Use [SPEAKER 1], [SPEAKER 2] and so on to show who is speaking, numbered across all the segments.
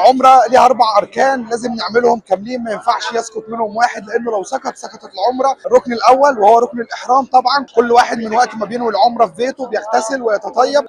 [SPEAKER 1] والعمرة ليها 4 اركان لازم نعملهم كاملين، ما ينفعش يسقط منهم واحد، لانه لو سقط سقطت العمرة. الركن الاول وهو ركن الاحرام، طبعا كل واحد من وقت ما بينوي العمرة في بيته بيغتسل ويتطيب.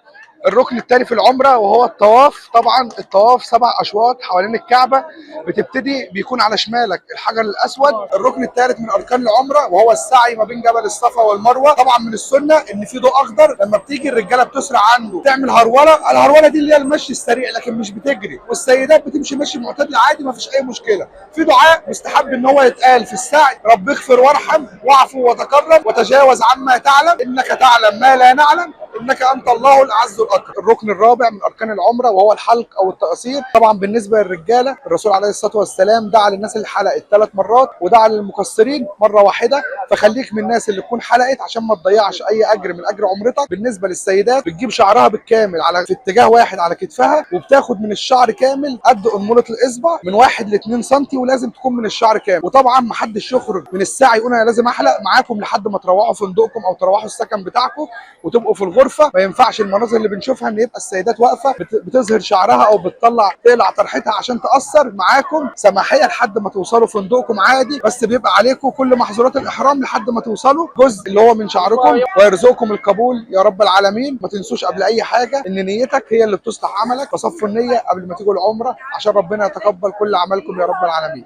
[SPEAKER 1] الركن الثاني في العمرة وهو الطواف، طبعا الطواف 7 اشواط حوالين الكعبة، بتبتدي بيكون على شمالك الحجر الاسود. الركن الثالث من اركان العمرة وهو السعي ما بين جبل الصفا والمروة. طبعا من السنة ان في ضوء اخضر لما بتيجي الرجالة بتسرع عنده تعمل هرولة، الهروله دي اللي هي المشي السريع لكن مش بتجري، والسيدات بتمشي مشي معتدل عادي ما فيش اي مشكلة. في دعاء مستحب ان هو يتقال في السعي: رب اغفر وارحم واعفو وتكرم وتجاوز عما تعلم انك تعلم ما لا نعلم انك انت الله الاعز الاكرم. الركن الرابع من اركان العمرة وهو الحلق او التقصير. طبعا بالنسبة للرجاله الرسول عليه الصلاة والسلام دعا للناس اللي حلقت 3 مرات ودعا للمقصرين مرة واحدة، فخليك من الناس اللي تكون حلقت عشان ما تضيعش اي اجر من اجر عمرتك. بالنسبة للسيدات بتجيب شعرها بالكامل على في اتجاه واحد على كتفها، وبتاخد من الشعر كامل قد انمله الاصبع من 1 ل 2 سم، ولازم تكون من الشعر كامل. وطبعا ما حدش يخرج من الساعة يقول انا لازم احلق، معاكم لحد ما تروحوا فندقكم او تروحوا السكن بتاعكم وتبقوا في الغرفة. ما ينفعش المناظر اللي بنشوفها ان يبقى السيدات واقفة بتظهر شعرها او بتطلع تقلع طرحتها عشان تقصر. معاكم سماحيه لحد ما توصلوا فندقكم عادي، بس بيبقى عليكم كل محظورات الاحرام لحد ما توصلوا جزء اللي هو من شعركم، ويرزقكم القبول يا رب العالمين. ما تنسوش قبل اي حاجة ان نيتك هي اللي بتصلح عملك، فصفوا النية قبل ما تيجوا العمرة عشان ربنا يتقبل كل عملكم يا رب العالمين.